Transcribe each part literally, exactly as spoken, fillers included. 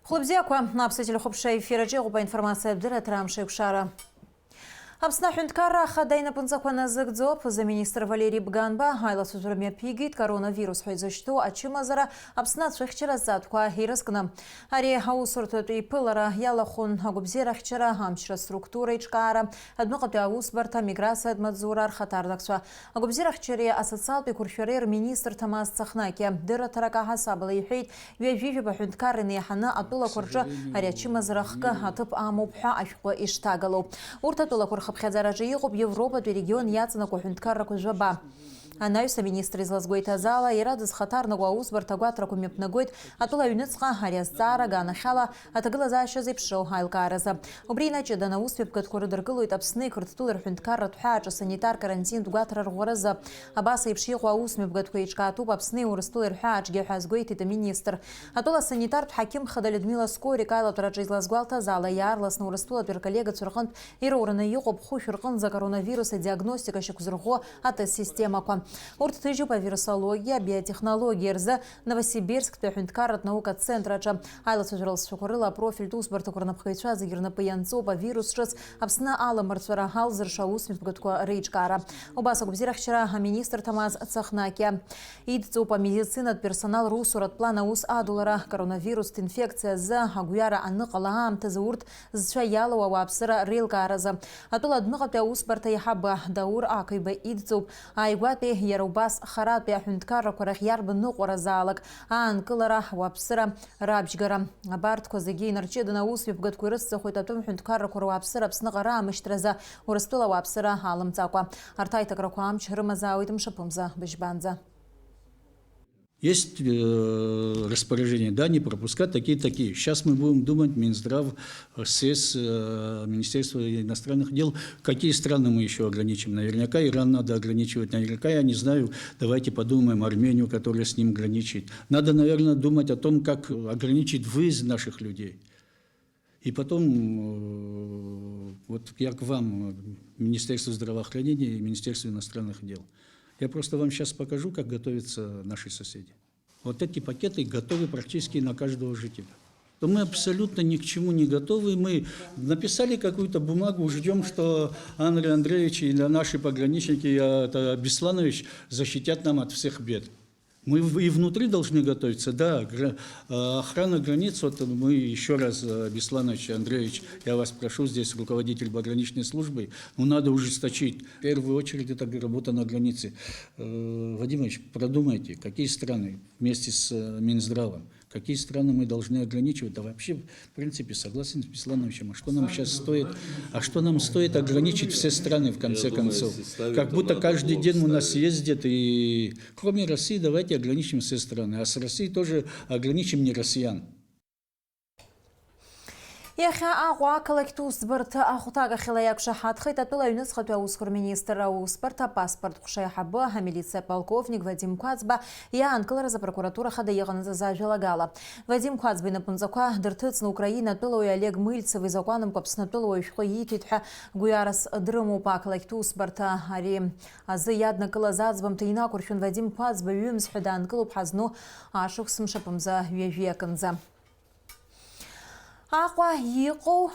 Хәлыбзиақәа, аԥсуа телехәаԥшра ефир аҿы иҟоуп аинформациатә дырраҭара Амш еиқәшара. Аԥсны аҳәынҭқарра ахада инапынҵақәа назыгӡо аԥыза-министр Валери Бганба аилацәажәара мҩаԥигеит коронавирус ҳәа изышьҭоу ачымазара Аԥсны ацәыхьчара азҵаатәқәа ирызкны. Ари аусурҭатә еиԥылара иалахәын агәабзиарахьчара, амчра структура еиҿкаара, адәныҟатәи аусбарҭа, амиграциатә маҵзура рхаҭарнакцәа. Агәабзиарахьчареи асоциалтә еиқәыршәареи рминистр Ҭамаз Цахнакиа дырраҭарак аҳасабала иҳәеит, ҩажәи жәаба ҳәынҭқарра инеиҳаны атәылақәа рҿы ари ачымазара хкы аҭыԥ амоуп ҳәа ашәҟәы ишҭагало. Урҭ атәылақәа рхыԥхьаӡараҿы иҟоуп Европатәи арегион иаҵанакуа ҳәынҭқаррақәа жәаба. Анаҩс аминистр излазгәеиҭаз ала, иара дызхаҭарнакуа аусбарҭа агәаҭарақәа мҩаԥнагоит атәыла аҩныҵҟа ари азҵаара аганахьала аҭагылазаашьа зеиԥшроу аилкааразы. Убри инаҷыданы аусмҩаԥгатәқәа рыдыркылоит Аԥсни Қырҭтәылеи рҳәынҭқарратә ҳәааҿы санитар карантинтә гәаҭара рӷәӷәаразы. Абас еиԥш иҟоу аусмҩаԥгатәқәа еиҿкаатәуп Аԥсни Урыстәылеи рҳәааҿгьы ҳәа азгәеиҭеит аминистр. Атәыла санитартә ҳақьым хада Людмила Скорик аилатәараҿы излазгәалҭаз ала, иаарласны Урыстәылатәи рколлегацәа рҟынтә ироураны иҟоуп хәышә рҟынӡа акоронавирус адиагностика шьақәзырӷәӷәо атест системақәа. Урҭ ҭыжьуп авирусологиа, абиотехнологиа рзы Новосибирсктәи аҳәынҭқарратә наукатә центр аҿы. Аилацәажәара лҵшәақәа рыла апрофильтә усбарҭақәа рнапхгаҩцәа зегьы рнапы ианҵоуп авирус ҿыц Аԥсны аламырҵәара алзырша аусмҩаԥгатәқәа реиҿкаара. Убас агәабзиарахьчара аминистр Ҭамаз Цахнакиа идҵоуп амедицинатә персонал русуратә план аус адулара, коронавирустә инфекциа азы агәҩара аныҟала аамҭазы урҭ зцәа иалоу ауааԥсыра реилкааразы. Атәыла адәныҟатәи аусбарҭа аиҳабы Даур Ақаҩба идҵоуп ааигәатәи, иара убас харатәи аҳәынҭқаррақәа рахь иарбан ныҟәаразаалак аанкылара, ауааԥсыра рабжьгара. Абарҭқәа зегьы инарҷыданы аусмҩаԥгатәқәа ирыцҵахоит атәым ҳәынҭқаррақәа руааԥсыра Аԥсныҟа раамышьҭразы Урыстәыла ауааԥсыра алымҵакәа. Арҭ аиҭакрақәа амч рымазаауеит мшаԥымза быжьбанӡа. Есть э, распоряжение, да, не пропускать такие, такие. Сейчас мы будем думать, Минздрав, э, СЭС, э, Министерство иностранных дел, какие страны мы еще ограничим. Наверняка Иран надо ограничивать. Наверняка, я не знаю, давайте подумаем, Армению, которая с ним граничит. Надо, наверное, думать о том, как ограничить выезд наших людей. И потом, э, вот я к вам, э, Министерству здравоохранения и Министерству иностранных дел. Я просто вам сейчас покажу, как готовятся наши соседи. Вот эти пакеты готовы практически на каждого жителя. То мы абсолютно ни к чему не готовы. Мы написали какую-то бумагу, ждем, что Андрей Андреевич или наши пограничники, э, это Бесланович, защитят нам от всех бед. Мы в- и внутри должны готовиться, да. Гра- э, охрана границ, вот мы еще раз, э, Бесланович Андреевич, я вас прошу, здесь руководитель пограничной службы, ну, надо ужесточить. В первую очередь это работа на границе. Э, Вадим Ильич, продумайте, какие страны вместе с э, Минздравом, какие страны мы должны ограничивать. Да вообще, в принципе, согласен с Беслановичем. А что нам сейчас стоит? А что нам стоит ограничить все страны, в конце концов? Как будто каждый день у нас ездят, и кроме России давайте ограничим все страны. А с Россией тоже ограничим не россиян. Иахьа Аҟәа ақалақьтә усбарҭа ахәҭакахьала иақәшаҳаҭхеит атәыла аҩныҵҟатәи аусқәа рминистр аусбарҭа апаспорт ҟәша аиҳабы, амилициа аполковник Вадим Қәаӡба иаанкылараз апрокуратура хада иҟанаҵаз ажәалагала. Вадим Қәаӡба инапынҵақәа дырҭыҵны Украина атәылауаҩ Олег Мыльцев изакәанымкәа Аԥсны атәылауаҩ ашәҟәы ииҭеит ҳәа гәҩарас дрымоуп. Ақалақьтә усбарҭа ари азы иаднакылаз аӡбамҭа инақәыршәын Вадим Қәаӡба ҩымз ҳәа даанкылоуп ҳазну ашықәс мшаԥымза ҩажәи акынӡа. Аҟәа иҟоу,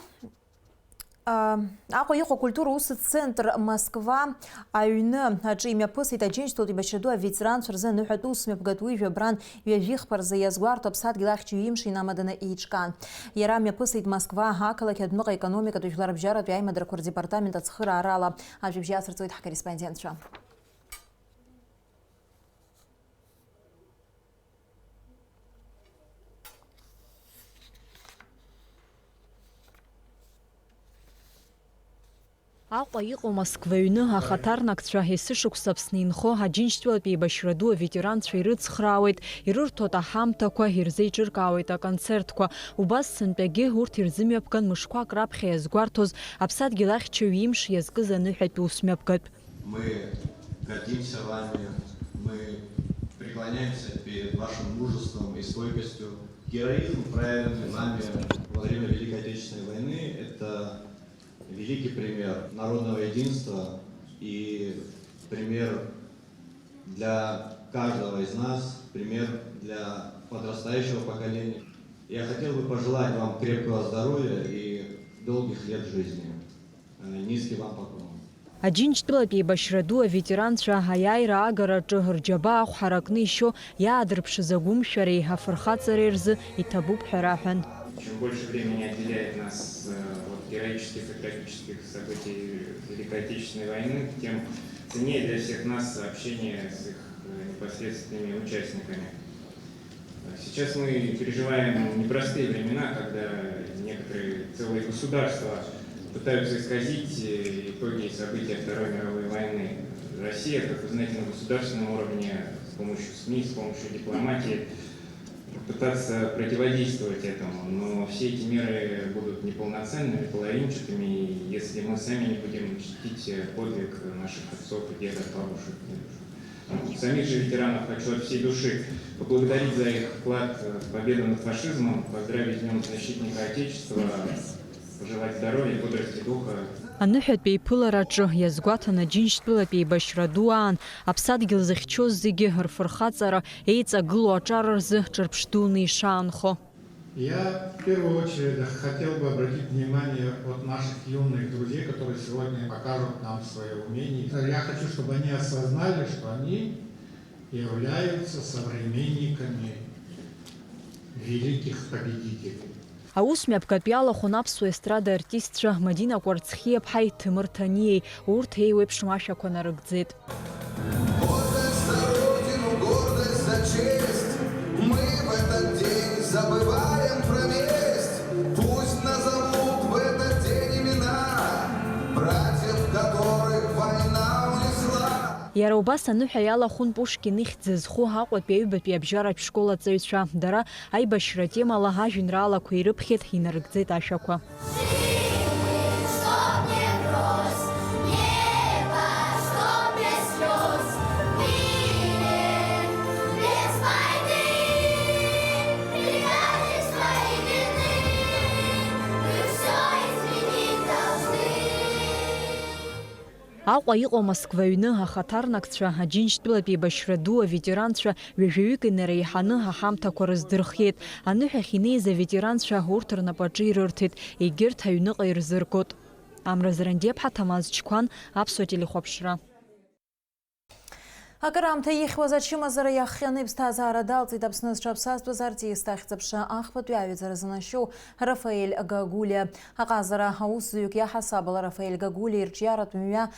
а, Аҟәа иҟоу акультура усу центр Москва аҩны аҿы имҩаԥысит Аџьынџьтәылатәи еибашьра ду аветеранцәа рзы аныҳәатә усмҩаԥгатә уи жәабран ҩажәихԥа рзы иазгәарҭо аԥсадгьыл ахьчаҩ имш инамаданы еиҿкаан. Иара мҩаԥысит Москва ақалақь адәныҟа економикатәи жәларбжьаратәи аимадарақәа рдепартамент ацхыраарала. Ажәабжь иацырҵоит ҳкорреспондентцәа. Аҟәа иҟоу Москва аҩны ахаҭарнакцәа есышықәса Аԥсны инхо Аџьынџьтәылатәи еибашьра ду аветеранцәа ирыцхраауеит, ирырҭоит аҳамҭақәа, ирзеиҿыркаауеит аконцертқәа. Убас сынтәагьы урҭ ирзымҩаԥган мышқәак раԥхьа иазгәарҭоз аԥсадгьыл ахьчаҩ имш иазкыз аныҳәатәи усмҩаԥгатә. Мы гордимся вами, мы преклоняемся перед вашим мужеством и стойкостью. Героизм, проявленный вами во время Великой Отечественной войны, это великий пример народного единства и пример для каждого из нас, пример для подрастающего поколения. Я хотел бы пожелать вам крепкого здоровья и долгих лет жизни. Э, низкий вам поклон. Аџьынџьтәылатә еибашьра ду аветеранцәа аиааира аагараҿы рџьабаа ахә ҳаракны ишьо иаадырԥшыз агәымшәареи афырхаҵареи рзы иҭабуп ҳәа раҳәан. Чем больше времени отделяет нас э, от героических и трагических событий Великой Отечественной войны, тем ценнее для всех нас общение с их э, непосредственными участниками. Сейчас мы переживаем непростые времена, когда некоторые целые государства пытаются исказить э, итоги и события Второй мировой войны. Россия, как вы знаете, на государственном уровне с помощью СМИ, с помощью дипломатии пытаться противодействовать этому, но все эти меры будут неполноценными, половинчатыми, если мы сами не будем чтить подвиг наших отцов и дедов, бабушек, дедушек. Самих же ветеранов хочу от всей души поблагодарить за их вклад в победу над фашизмом, поздравить с Днем Защитника Отечества, пожелать здоровья, бодрости духа. Аныҳәатәи аиԥылараҿы иазгәаҭан Аџьынџьтәылатә еибашьра ду аан аԥсадгьыл зыхьчоз зегьы рфырхаҵара еиҵагылоу аҿар рзы ҿырԥш дуны ишаанхо. Я в первую очередь хотел бы обратить внимание вот наших юных друзей, которые сегодня покажут нам свое умение. Я хочу, чтобы они осознали, что они являются современниками великих победителей. Аус мҩаԥгатә иалахәын аԥсуа естрада артистцәа Мадина Кәарцхиаԥҳаи Ҭемыр Ҭаниеи, урҭ еиуеиԥшым ашәақәа нарыгӡеит. Гордость за родину, гордость за честь. Мы в этот день забываем про месть. Пусть назовут в этот день имена братьев, которых война унесла. Иара убас аныҳәа иалахәын Пушкин ихьӡ зху Аҟәатәи аҩбатәи абжьаратә школ аҵаҩцәа. Дара аибашьра атемала ажәеинраалақәа ирыԥхьеит, инарыгӡеит ашәақәа. Аҟәа иҟоу Москва аҩны ахаҭарнакцәа, Аџьынџьтәылатә еибашьра ду аветеранцәа ҩажәаҩык инареиҳаны аҳамҭақәа рыздырхиеит. Аныҳәахь инеиз аветеранцәа урҭ рнапаҿы ирырҭеит, егьырҭ аҩныҟа ирзыргоит. Амра Зарандиаԥҳа, Ҭамаз Чқәан, Аԥсуа телехәаԥшра. Акыраамҭа ихьуаз ачымазара иахҟьаны иԥсҭазаара далҵит Аԥсны зҽаԥсазтәыз артист, ахьӡ-аԥша ахԥатәи аҩаӡара занашьоу Рафаель Гагулиа. Аҟазара аусзуҩык иаҳасабала Рафаель Гагулиа ирҿиаратә мҩа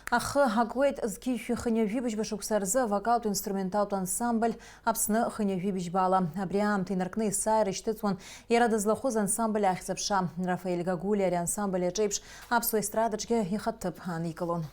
ахы акуеит. Зқьи жәшәи хынҩажәи быжьба шықәса рзы авокалтә инструменталтә ансамбль Аԥсны хынҩажәи быжьбала. Абри аамҭа инаркны есааира ишьҭыҵуан иара дызлахәыз ансамбль ахьӡ-аԥша. Рафаель Гагулиа ари ансамбль аҿеиԥш аԥсуа естрадаҿгьы ихаҭыԥ аникылон.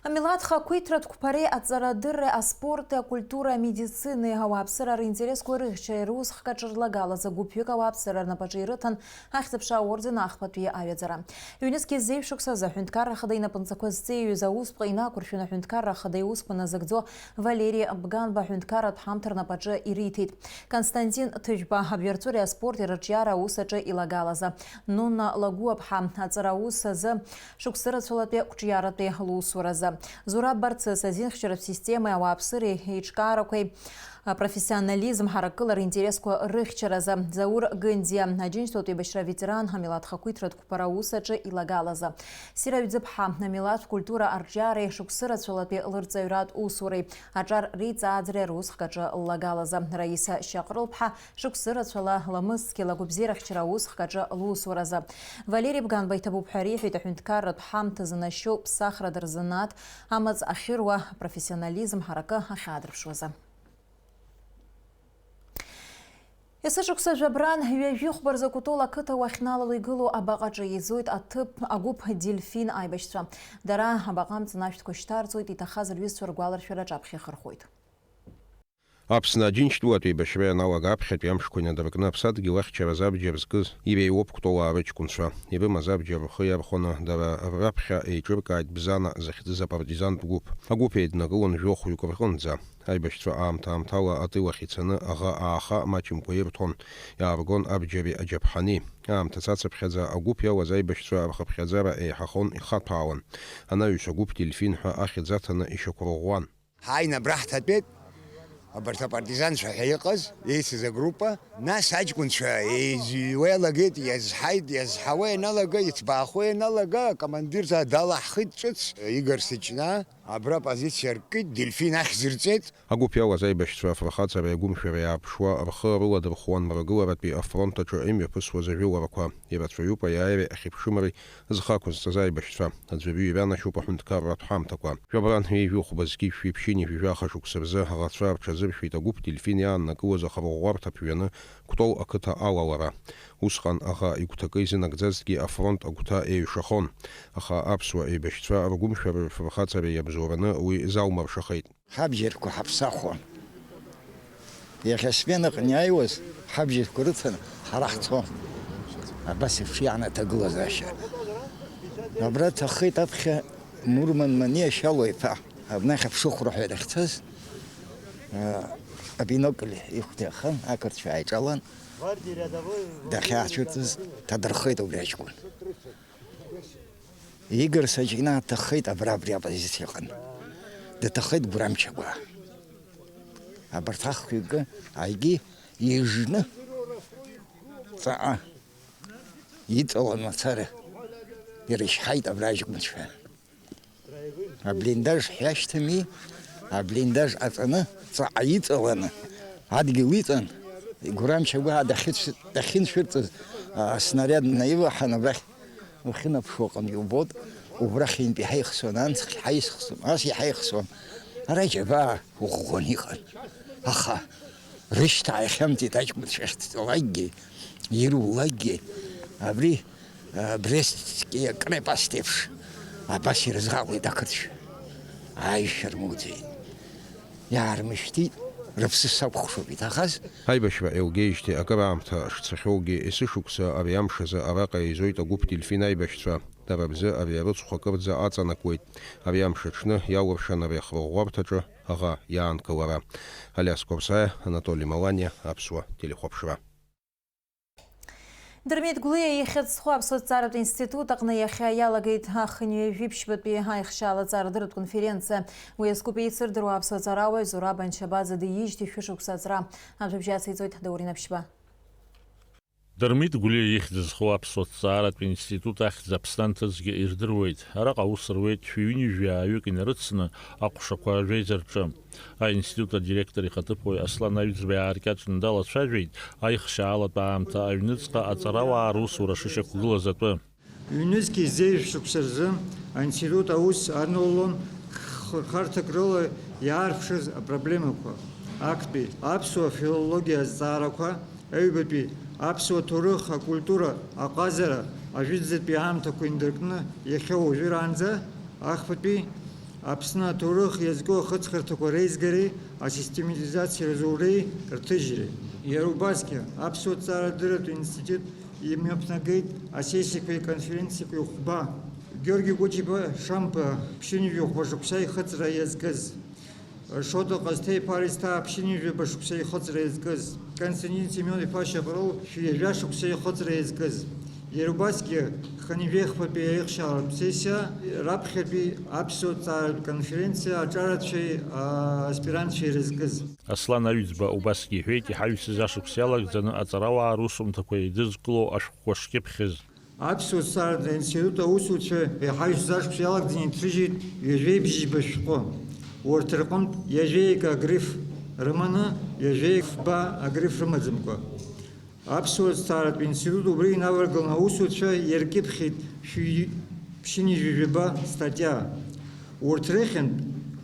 Амилаҭ хақәиҭратә қәԥареи аҵарадырреи, аспорти, акультуреи, амедицинеи, ауааԥсыра ринтересқәа рыхьчареи русхк аҿы рлагалаз агәыԥҩык ауааԥсыра рнапаҿы ирыҭан, ахьӡ-аԥша аорден ахԥатәи аҩаӡара. Ҩнызқьи зеижә шықәсазы аҳәынҭқарра ахада инапынҵақәа зҵеиҩыз аусԥҟа инақәыршәаны аҳәынҭқарра ахада иусқәа назыгӡо Валери Бганба аҳәынҭқарратә ҳамҭа рнапаҿы ириҭеит. Константин Ҭыжәба абҩарҵәыреи аспорти рырҿиара аус аҿы илагалазы, Нонна Лагәыаԥҳа аҵара аус азы шықәсырацәалатәи қәҿиаратәи лусуразы, Зураб Барцыц азинхьчаратә системеи ауааԥсыреи еиҿкаарақәеи апрофессионализм ҳаракыла ринтересқәа рыхьчаразы, Заур Гындиа, Аџьынџьтәылатә еибашьра аветеран, амилаҭ хақәиҭратә қәԥара аус аҿы илагалазы, Сира Ҩӡыԥҳа, амилаҭтә культура арҿиареи шықәсырацәалатәи лырҵаҩратә усуреи аҿар реиҵааӡареи русхк аҿы ллагалазы, Раиса Шьаҟрылԥҳа, шықәсырацәала ламысцқьала агәабзиарахьчара аусхк аҿы лусуразы, Валери Бганба иҭабуп ҳәа реиҳәеит аҳәынҭқарратә ҳамҭа занашьоу ԥсахрада рзанааҭ амаҵ ахьыруа, апрофессионализм ҳаракы ахьаадырԥшуазы. Есышықәса жәабран ҩажәи хәба рзы Кәтол ақыҭа уахьналало игылоу абаҟаҿы еизоит аҭыԥ, агәыԥ Дельфин аибашьцәа. Дара абаҟа амҵан ашәҭқәа шьҭарҵоит, иҭахаз рҩызцәа ргәаларшәара аҿаԥхьа ихырхәоит. Аԥсны Аџьынџьтәылатә еибашьра ианалага аԥхьатәи амшқәа инадыркны аԥсадгьыл ахьчараз абџьар зкыз иреиуоуп Кәтолаа рыҷкәынцәа. Ирымаз абџьар рхы иархәаны, дара раԥхьа еиҿыркааит Бзана захьӡыз апартизантә гәыԥ. Агәыԥ еиднакылон жәохәҩык рҟынӡа. Аибашьцәа аамҭа-аамҭала атыл ахь ицаны аӷа ааха мачымкәа ирҭон, иааргон абџьари аџьаԥҳани. Аамҭа цацыԥхьаӡа агәыԥ иалаз аибашьцәа рхыԥхьаӡара еиҳахон ихаҭәаауан. Анаҩс агәыԥ Дельфин ҳәа ахьӡ аҭаны ишьақәырӷәӷәан. Ҳааины абра ҳҭатәеит, Абарҭ апартизанцәа ҳәа иҟаз, еицыз агруппа, нас аҷкәынцәа еизыҩуа иалагеит, иазҳаит, иазҳауа ианалага, иҭбаахо ианалага, акомандирцәа далаҳхит ҿыц, Игор Сыҷнаа абра позициа ркит, Дельфин ахьӡ рҵеит. Агәыԥ иалаз аибашьцәа афырхаҵареи агәымшәареи ааԥшуа рхы рыладырхәуан мрагыларатәи афронт аҿы имҩаԥысуаз ажәыларақәа. Ирацәаҩуп аиааиреи ахьыԥшымреи зхы ақәызҵаз аибашьцәа. Аӡәырҩы иранашьоуп аҳәынҭқарратә ҳамҭақәа. Жәабран ҩажәи хәба зқьи жәшәи ԥшьынҩажәи жәаха шықәса рзы аӷацәа рҽазыршәеит агәыԥ Дельфин иааннакылоз ахырӷәӷәарҭа ԥжәаны Кәтол ақыҭа алалара. Усҟан аӷа игәҭакы изынагӡазҭгьы афронт агәҭа еиҩшахон. Аха аԥсуа еибашьцәа ргәымшәареи рфырхаҵареи иабзоураны уи залмыршахеит. Ҳабџьарқәа ҳаԥсахуан. Иахьа асменаҟны иааиуаз ҳабџьарқәа рыцын ҳара ҳцон. Абас еиԥш иаан аҭагылазаашьа. Абра дҭаххеит аԥхьа Мурман Маниа Шьалуа-иԥа. Абнахь аԥшыхәра ҳәа дахьцаз, а, абинокль ихәда иахан, ақырҭцәа ааиҿалан, дахьаацәырҵыз дҭадырхеит убри аҷкәын. Игор Саҷина дҭаххеит абра, абри апозициа аҟны. Дҭаххеит Гәрамчагәаа. Абарҭ ахҩыкы ааигьы ижны ҵаҟа иҵалан мацара ирычҳаит абра аҷкәынцәа. Аблиндаж ҳҩашьҭами, аблиндаж аҵаны, ҵаҟа иҵаланы, адгьыл иҵан, Гәрамчагәаа дахьыцә-, дахьынцәырҵыз, а, аснарад наиваҳан абрахь. Ухьынаԥшуа аҟны иубоит, убрахьынтә иҳаихсуан, анцхь ҳаисхсон, ас иҳаихсуан. Ара џьабаа ӷәӷәаны иҟан. Аха рышьҭа ааихьамҵит аҷкәынцәа ахьцалакгьы, ирулакгьы. Абри, а, Брестски акрепость еиԥш абас ирызҟаҟәеит ақырҭцәа. Ааишьа рмоуӡеит. Иаармышьҭит, рыԥсы сакәыхшоуп иҭахаз. Аибашьра еилгеижьҭеи акыраамҭа шцахьоугьы, есышықәса ари амш азы араҟа еизоит агәыԥ Дельфин аибашьцәа. Дара рзы ари арыцхә акырӡа аҵанакуеит. Ари амш аҽны иалыршан ари ахырӷәӷәарҭаҿы аӷа иаанкылара. Алиас Қәарсаиа, Анатоли Маланиа, Аԥсуа телехәаԥшра. Дырмит Гәлиа ихьӡ зху Аԥсуа ҭҵааратә институт аҟны иахьа иалагеит ахынҩажәи ԥшьбатәи аихшьаала аҵарадырратә конференциа. Уи азкуп еицырдыруа аԥсуа ҵарауаҩ Зураб Анчабаӡе диижьҭеи шәышықәса аҵра. Ажәабжь ациҵоит Даурен Аԥшьба. Дырмит Гәлиа ихьӡ зху Аԥсуа ҭҵааратә институт ахьӡ Аԥсны анҭыҵгьы ирдыруеит. Араҟа аус руеит шәи ҩынҩажәи ааҩык инарыцны аҟәшақәа жәеиза рҿы. Аинститут адиректор ихаҭыԥуаҩ Аслан Аҩӡба иааркьаҿны далацәажәеит аихшьаалатә аамҭа аҩныҵҟа аҵарауаа русура шышьақәгылаз атәы. Ҩнызқьи зеижә шықәса рзы аинститут аус анаулон хырхарҭак рыла иаарԥшыз апроблемақәа. Актәи аԥсуа филологиа азҵаарақәа, аҩбатәи аԥсуа ҭоурых, акультура, аҟазара, ажәытәӡатәи аамҭақәа индыркны иахьа уажәыраанӡа ахԥатәи Аԥсны аҭоурых иазку ахыҵхырҭақәа реизгареи асистематизациа рзуреи рҭыжьреи. Иара убасгьы, Аԥсуа ҭҵаарадырратә институт имҩаԥнагеит асессиақәеи аконференциақәеи хәба. Георги Гәыҷ-иԥа Шамба ԥшьынҩажәи хәба шықәса ихыҵра иазкыз, Шоҭа Ҟасҭеи-иԥа Аристаа ԥшьынҩажәаба шықәса ихыҵра иазкыз, Константин Семион-иԥа Шьаҟрыл шәи ҩажәа шықәса ихыҵра иазкыз. Иара убасгьы, хынҩажәи хԥатәи аихшьаалатә сессиа раԥхьатәи аԥсуа ҭҵааратә конференциа аҿарацәеи, аа, аспирантцәеи ирызкыз. Аслан Аҩӡба убасгьы иҳәеит, иҳаҩсыз ашықәс иалагӡаны аҵарауаа русумҭақәа еидызкыло ашәҟәқәа шкьыԥхьыз. Аԥсуа ҭҵааратә институт аусуцәа иҳаҩсыз ашықәс иалагӡаны иҭрыжьит ҩажәеи бжьба шәҟәы. Урҭ рҟынтә ҩажәеи акы агриф рыманы, ҩажәеи фба агриф рымаӡамкәа. Аԥсуа ҭҵааратә институт убри инаваргалан аусуцәа иаркьыԥхьит шәи-, ԥшьынҩажәи жәаба статиа. Урҭ рыхьынтә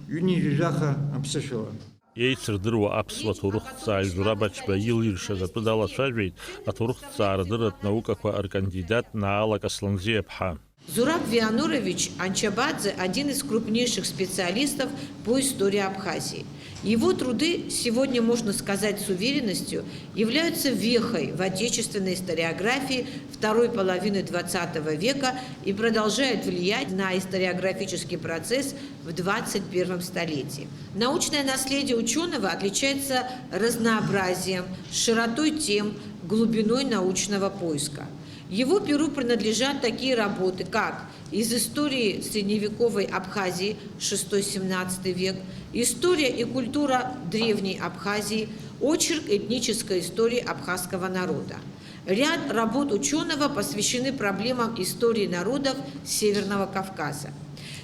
ҩынҩажәи жәаха аԥсышәала. Еицырдыруа аԥсуа ҭоурыхҭҵааҩ Зураб Ачба илиршаз атәы далацәажәеит аҭоурыхҭҵаарадырратә наукақәа ркандидат Наала Касланӡиаԥҳа. Зураб Вианурович Анчабадзе — один из крупнейших специалистов по истории Абхазии. Его труды, сегодня можно сказать с уверенностью, являются вехой в отечественной историографии второй половины двадцатого века и продолжают влиять на историографический процесс в двадцать первом столетии. Научное наследие учёного отличается разнообразием, широтой тем, глубиной научного поиска. Его перу принадлежат такие работы, как «Из истории средневековой Абхазии, шестой-семнадцатый век», История и культура Древней Абхазии, очерк этнической истории абхазского народа. Ряд работ учёного посвящены проблемам истории народов Северного Кавказа.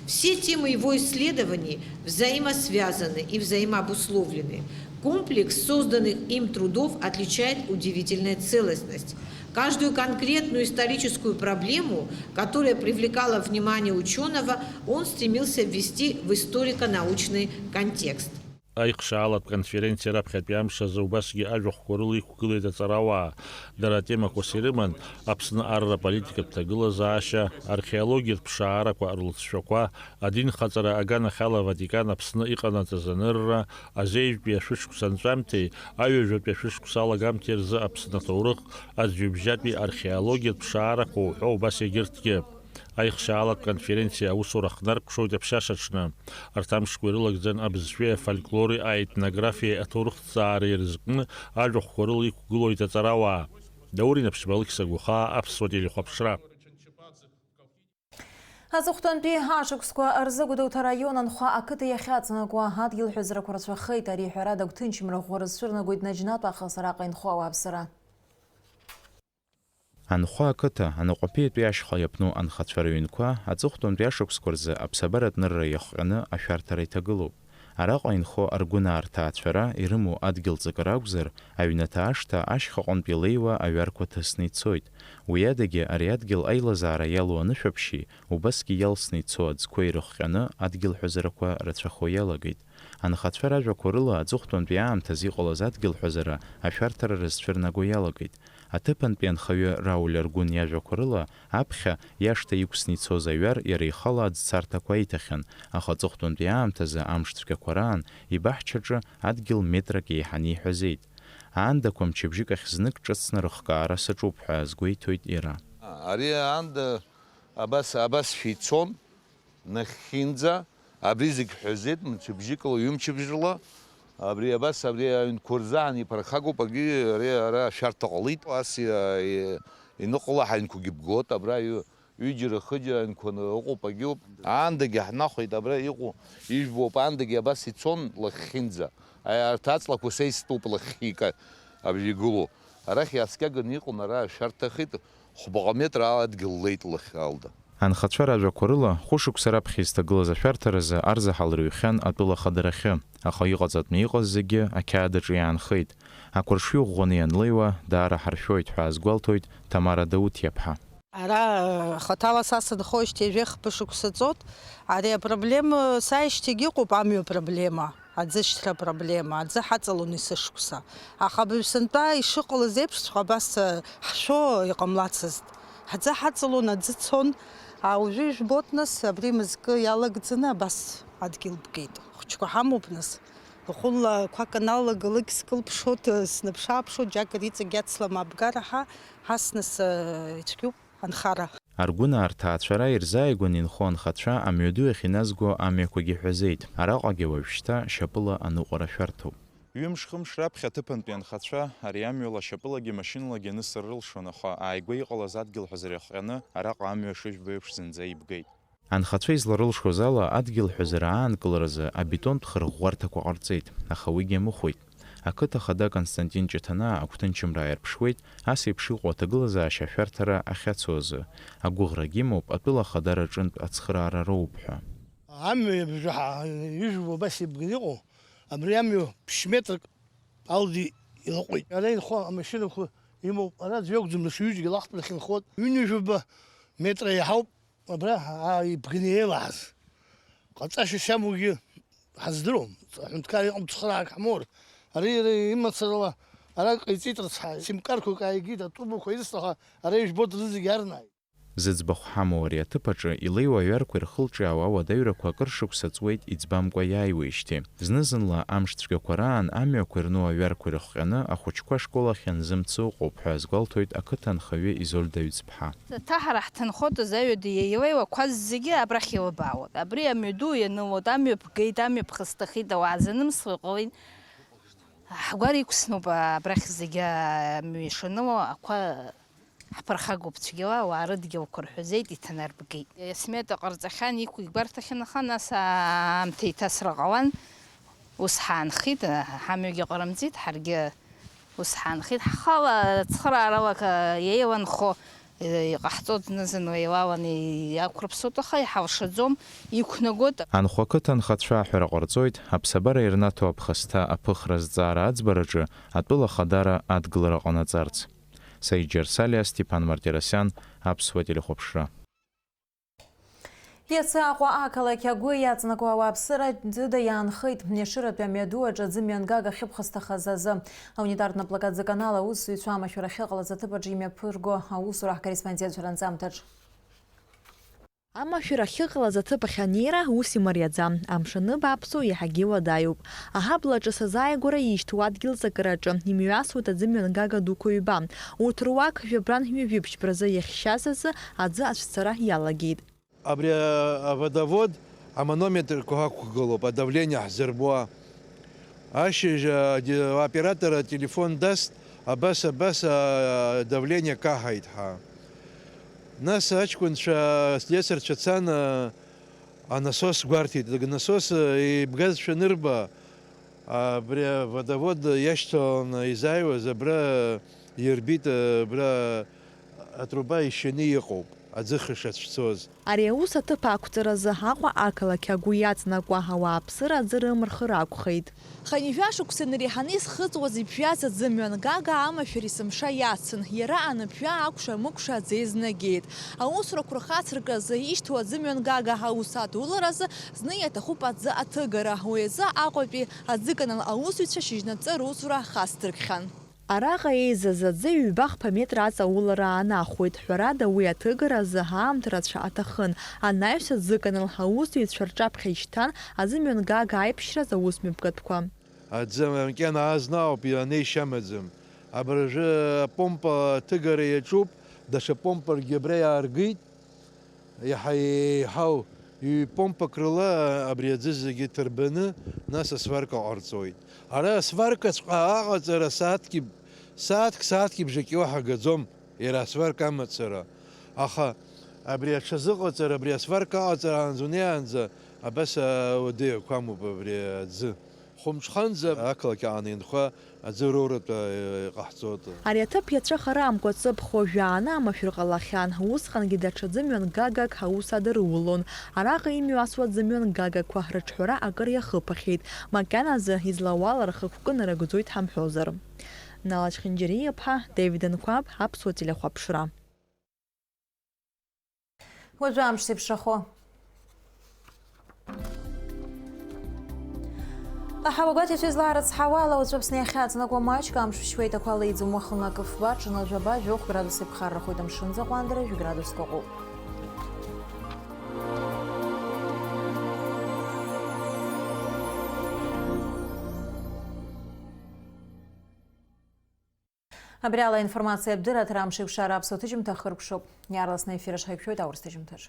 Все темы его исследований взаимосвязаны и взаимообусловлены. Комплекс созданных им трудов отличает удивительная целостность. Каждую конкретную историческую проблему, которая привлекала внимание учёного, он стремился ввести в историко-научный контекст. Аихшаалатә конференциа раԥхьатәи амш азы убасгьы ажәахәқәа рыла иқәгылеит аҵарауаа. Дара атемақәас ирыман Аԥсны арра политикатә ҭагылазаашьа, археологиатә ԥшаарақәа рлыҵшәақәа, адинхаҵара аганахьала Ватикан Аԥсны иҟанаҵаз анырра, азеижәтәи ашәышықәса анҵәамҭеи аҩажәатәи ашәышықәса алагамҭеи рзы Аԥсны аҭоурых, аӡҩыбжьатәи археологиатә ԥшаарақәа уҳәа убас егьырҭгьы. Аихшаалатә конференциа аусура хнаркәшоит аԥшьашаҽны. Арҭ амшқәа ирылагӡан абызшәеи афольклори, аетнографиеи аҭоурыхҭҵаареи рызкны ажәахәқәа рыла иқәгылоит аҵарауаа. Даур Инаԥшьба, Алықьса Гәахаа, Аԥсуа телехәаԥшра. Аҵыхәтәантәи ашықәсқәа рзы Гәдоуҭа араион Анхәа ақыҭа иахьаҵанакуа адгьыл ҳәазарақәа рацәахеит. Ари ҳәарада агәҭынчымра ӷәӷәа рызцәырнагоит наџьнатә аахыс араҟа инхо ауааԥсыра. Анхәа ақыҭа, анаҟәаԥиатәи ашьха иаԥну анхацәа рыҩнқәа аҵыхәтәантәи ашықәсқәа рзы аԥсабаратә нырра иахҟьаны ашәарҭара иҭагылоуп. Араҟа инхо аргәынаа рҭаацәара, ирымоу адгьыл ҵакыра акәзар, аҩнаҭа ашҭа ашьхаҟынтә илеиуа аҩарқәа ҭысны ицоит. Уи адагьы ари адгьыл аилазаара иалоу анышәаԥшьи, убасгьы иалсны ицо аӡқәеи ирыхҟьаны адгьыл ҳәазарақәа рацәахо иалагеит. Анхацәа ражәақәа рыла, аҵыхәтәантәи аамҭазы иҟалаз адгьыл ҳәазара ашәарҭара рызцәырнаго иалагеит. Аҭыԥантәи анхаҩы Рауль Аргәын иажәақәа рыла, аԥхьа иашҭа иқәсны ицоз аҩар иара ихала аӡцарҭақәа аиҭахьан, аха аҵыхәтәантәи аамҭазы амш цәгьақәа раан ибаҳчаҿы адгьыл метрак еиҳаны иҳәазеит. Аандақәа мчыбжьык ахь знык ҿыцны рыхкаара саҿуп ҳәа азгәеиҭоит иара. Ари аанда абас, абасшәа ицон. Нахьхьинӡа абри зегь ҳәазеит, мчыбжьыкла, ҩымчыбжьла, абри абас, абри аҩнқәа рзаан иԥырхагоуп, агьи ари ара ашәарҭа ҟалеит, ас и-, и-, иныҟала ҳаҩнқәагьы бгот, абра ҩ-, ҩыџьара, хыџьара аҩнқәа ыҟоуп, агьиуп. Аандагьы ҳнахәеит, абра иҟоу ижәбоуп, аандагьы абас ицон лахьхьинӡа. Аи, арҭ аҵлақәа са истәуп лахьхьи ика-, абжьы игылоу. Арахь иааскьаганы иҟан, ара ашәарҭахеит, хәбаҟа метра ала адгьыл леит лахь алда. Анхацәа ражәақәа рыла, хәышықәса раԥхьа изҭагылаз ашәарҭаразы арзаҳал рыҩхьан атәыла ахадарахьы, аха иҟаҵатәны иҟаз зегьы ақьаад аҿы иаанхеит. Ақәыршҩы ӷәӷәаны ианлеиуа, даара ҳаршәоит ҳәа азгәалҭоит Ҭамара Дауҭ-иаԥҳа. Ара хаҭала са сынхоижьҭеи жәех-хԥа шықәса ҵот. Ари апроблема сааижьҭеигь ыҟоуп, амҩа проблема. Аӡышьҭра апроблема, аӡы ҳаҵалон есышықәса. Аха абыржә сынтәа ишыҟалаз еиԥшҵәҟьа абас, э, ҳшәо иҟамлацызт. Ҳӡы ҳаҵалон, аӡы цон, а, уажәы ижәбоит, нас, абри мызкы иалагӡаны абас адгьыл бгеит. Хәыҷқәа ҳамоуп, нас. Хәынла ақәак аналага, лыгь скылԥшуеит, э, снаԥш-ааԥшуеит, џьакыр иҵегь иацлама абгара ҳа, ҳас, нас, э, ицәгьоуп. Анхара. Аргәынаа рҭаацәара ирзааигәан инхо анхацәа амҩаду иахь иназго амҩақәагьы ҳәазеит. Араҟагьы уажәшьҭа шьапыла аныҟәара шәарҭоуп. Ҩымш-хымш раԥхьа аҭыԥантәи анхацәа ари амҩала шьапылагьы машьыналагьы анысыр рылшон, аха ааигәа иҟалаз адгьыл ҳәазара иахҟьаны араҟа амҩа шыжәбо еиԥш зынӡа ибгеит. Анхацәа изларылшоз ала, адгьыл ҳәазара аанкыларазы абетонтә хырӷәӷәарҭақәа ҟарҵеит, аха уигьы амыхәеит. Ақыҭа хада Константин Ҷыҭанаа агәҭынчымра аирԥшуеит, ас еиԥш иҟоу аҭагылазаашьа ашәарҭара ахьацу азы. Агәыӷрагьы имоуп атәыла ахадара аҿынтә ацхыраара роуп ҳәа. Амҩа абжаҳа ижәбо абас ибганы иҟоу, абри амҩа ԥшь метрак алди илаҟәит. Ара инхо амашьынақәа имоуп, ара аӡә иакәӡам, нас ҩыџьагьы лахҭарахь инхоит. Ҩынҩажәаба метра иаҳауп. Абра, аа, ибганы еилаҳаз. Ҟаҵашьас иамоугьы ҳаздыруам. Аҳәынҭқар иҟны цхыраак ҳмоур. Ари иара имацарала ара ҟаиҵеит рыцҳа, симкарқәак ааигеит, атубақәа ирысҭо, аха ара ижәбоит рызегь арнааит. Зыӡбахә ҳамоу ари аҭыԥ аҿы илеиуа аҩарқәа ирхылҿиаауа ауадаҩрақәа акыр шықәса ҵуеит иӡбамкәа иааиуеижьҭеи. Зны-зынла амш цәгьақәа раан амҩақәа ирну аҩарқәа ирыхҟьаны ахәыҷқәа ашкол ахь анзымцо ыҟоуп ҳәа азгәалҭоит ақыҭа анхаҩы Изольда Ҩӡԥҳа. Ҭаҳара ҳҭынхоит, заҩада иеилеиуақәаз зегьы абрахь еилыбаауеит. Абри амҩаду ианылоит, амҩа ԥгеит, амҩа ԥхасҭахеит, ауаа занымсуа иҟалеит. Ҳгәар иқәсноуп абрахь зегьы амҩа ишаныло, ақәа ҳԥырхагоуп цәгьала, ауаа рыдгьылқәа рҳәазеит, иҭанарбгеит. Смета ҟарҵахьан, иқәу игәарҭахьан, аха нас аамҭа еиҭасра ҟалан. Ус ҳаанхеит, ҳамҩагьы ҟарымҵеит, ҳаргьы ус ҳаанхеит. Ҳхала ацхырааралақәа еиланхо, иҟаҳҵоит зны-зынла еилаланы иақәрыԥсоит, аха иҳалшаӡом, иқәнагоит. Анхәа ақыҭа анхацәа аҳәара ҟарҵоит, аԥсабара ирнаҭо аԥхасҭа аԥыхра азҵаара аӡбараҿы атәыла ахадара адгылара ҟанаҵарц. Саид Џьарсалиа, Стеԥан Мартиросиан, Аԥсуа телехәаԥшра. Иацы Аҟәа ақалақь агәы иаҵанакуа ауааԥсыра ӡыда иаанхеит. Ешыратәи амҩаду аҿы аӡы мҩангага ахьыԥхасҭахаз азы аунитартә наплакатә зыканал аусзуҩцәа амашәыр ахьыҟалаз аҭыԥ аҿы имҩаԥырго аусура ҳкорреспондентцәа ранҵамҭаҿ. Амашәыр ахьыҟалаз аҭыԥ ахь анеира ус имариаӡам. Амш аныбааԥсо иаҳагьы уадаҩуп. Аҳаблаҿы сазааигәара ишьҭоу адгьыл ҵакыраҿы имҩасуеит аӡы мҩангага дуқәа ҩба. Урҭ руак жәабран жәибжьтәи бразы иахьшьаз азы аӡы ацәцара иалагеит. Абри аводовод аманометрқәа ҳақәгылоуп, адавление ҳзырбуа. Ашьыжь, а, ди-, аоператор ателефон даст, абас, абас, а, давление каҳаит ҳәа. Нас аҷкәынцәа, аслесарцәа цан, а, анасос гәарҭеит. Насос, а, еибгазшәа анырба, абри аводовод иашьҭаланы изааиуаз абра ирбит, абра атруба ишьаны иҟоуп, аӡы хыша цәцоз. Ари аус аҭыԥ ақәҵаразы Аҟәа ақалақь агәы иаҵанакуа ауааԥсыра аӡы рымырхыр ракәхеит. Хынҩажәа шықәса инареиҳаны изхыҵуаз ибжьаз аӡы мҩангага амашәыр есымша иацын. Иара аныԥжәа акәша-мыкәша аӡы изнагеит. Аусурақәа рхацыркразы ишьҭоу аӡы мҩангага аус адуларазы зны иаҭахуп аӡы аҭыгара. Уи азы Аҟәатәи аӡыканал аусзуҩцәа шьыжьнаҵы русура хацдыркхьан. Араҟа еизаз аӡы ҩба-хԥа метра аҵаулара аанахәоит. Ҳәарада, уи аҭыгаразы аамҭа рацәа аҭахын. Анаҩс аӡыканал аусзуҩцәа рҿаԥхьа ишьҭан аӡы мҩангага аиԥшьраз аусмҩаԥгатәқәа. Аӡы макьана азна ауп, ианеишьа амаӡам. Абыржәы апомпа аҭыгара иаҿуп, даҽа помпаргьы абра иааргеит. Иаҳа еиҳау ҩ-помпак рыла абри аӡы зегьы ҭырбаны, нас асварка ҟарҵоит. Ара асваркаҵәҟьа аҟаҵара сааҭки, сааҭк, сааҭки бжаки уаҳа гаӡом, иара асварка амацара. Аха абри аҽазыҟаҵара, абри асварка аҟаҵараанӡа унеиаанӡа абас ауадаҩ ақәамуп абри аӡы. Хәымҽханӡа ақалақь аҟны инхо аӡы роуратәы иҟаҳҵоит. Ари аҭыԥ иацәыхарамкәа ҵыԥх уажәааны амашәыр ҟалахьан, усҟангьы даҽа ӡы мҩангагак аус адырулон. Араҟа имҩасуа ӡы мҩангагақәа рыҿҳәара акыр иахыԥахьеит, макьаназы излауала рхықәкы нарыгӡоит ҳамҳәозар. Нала Чхинџьариа-иԥҳа, Девид Анқәаб, Аԥсуа телехәаԥшра. Уажәы амш зеиԥшрахо. Аҳауа гәаҭеицәа излаарыцҳауа ала, уаҵәы Аԥсны иахьаҵанакуа маҷк амш шәшьуеит, ақәа леиӡом, уахынла акы фба, ҽынла жәаба, жәохә градус иԥхаррахоит, амшын аӡы ҟәандара жәградуск ыҟоуп. Абри ала аинформациатә дырраҭара амш еиқәшара аԥсуа ҭыжьымҭа ахыркәшоуп. Иаарласны аефир аҿы ҳаиқәшәоит аурыс ҭыжьымҭаҿ.